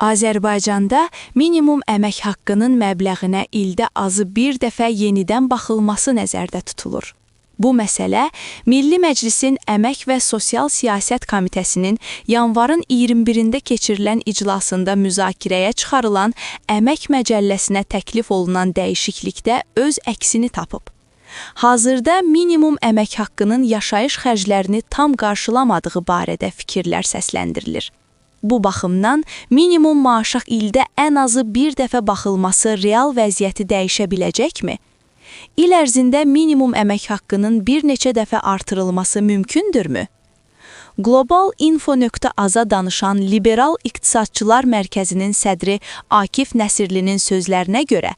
Azərbaycanda minimum əmək haqqının məbləğinə ildə azı bir dəfə yenidən baxılması nəzərdə tutulur. Bu məsələ Milli Məclisin Əmək və Sosial Siyasət Komitəsinin yanvarın 21-də keçirilən iclasında müzakirəyə çıxarılan Əmək Məcəlləsinə təklif olunan dəyişiklikdə öz əksini tapıb. Hazırda minimum əmək haqqının yaşayış xərclərini tam qarşılamadığı barədə fikirlər səsləndirilir. Bu baxımdan minimum maaşa ildə ən azı bir dəfə baxılması real vəziyyəti dəyişə biləcəkmi? İl ərzində minimum əmək haqqının bir neçə dəfə artırılması mümkündürmü? Global Info.az-a danışan Liberal İqtisadçılar Mərkəzinin sədri Akif Nəsirlinin sözlərinə görə,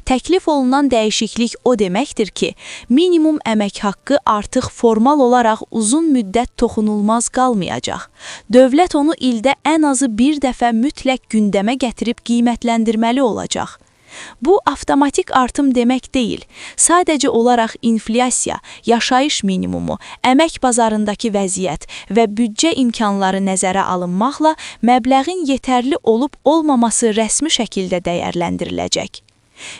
təklif olunan dəyişiklik o deməkdir ki, minimum əmək haqqı artıq formal olaraq uzun müddət toxunulmaz qalmayacaq. Dövlət onu ildə ən azı bir dəfə mütləq gündəmə gətirib qiymətləndirməli olacaq. Bu avtomatik artım demək deyil. Sadəcə olaraq inflyasiya, yaşayış minimumu, əmək bazarındakı vəziyyət və büdcə imkanları nəzərə alınmaqla məbləğin yetərli olub olmaması rəsmi şəkildə dəyərləndiriləcək.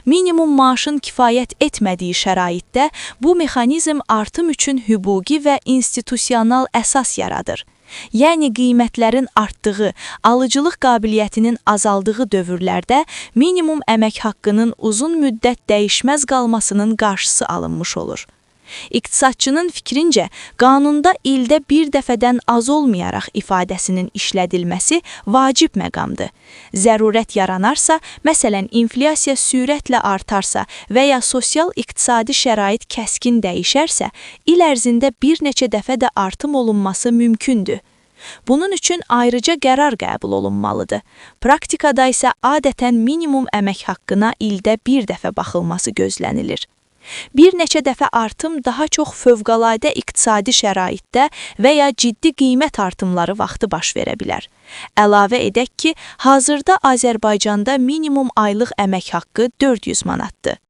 Minimum maaşın kifayət etmədiyi şəraitdə bu mexanizm artım üçün hüquqi və institusional əsas yaradır. Yəni qiymətlərin artdığı, alıcılıq qabiliyyətinin azaldığı dövrlərdə minimum əmək haqqının uzun müddət dəyişməz qalmasının qarşısı alınmış olur. İqtisadçının fikrincə, qanunda ildə bir dəfədən az olmayaraq ifadəsinin işlədilməsi vacib məqamdır. Zərurət yaranarsa, məsələn, inflyasiya sürətlə artarsa və ya sosial-iqtisadi şərait kəskin dəyişərsə, il ərzində bir neçə dəfə də artım olunması mümkündür. Bunun üçün ayrıca qərar qəbul olunmalıdır. Praktikada isə adətən minimum əmək haqqına ildə bir dəfə baxılması gözlənilir. Bir neçə dəfə artım daha çox fövqəladə iqtisadi şəraitdə və ya ciddi qiymət artımları vaxtı baş verə bilər. Əlavə edək ki, hazırda Azərbaycanda minimum aylıq əmək haqqı 400 manatdır.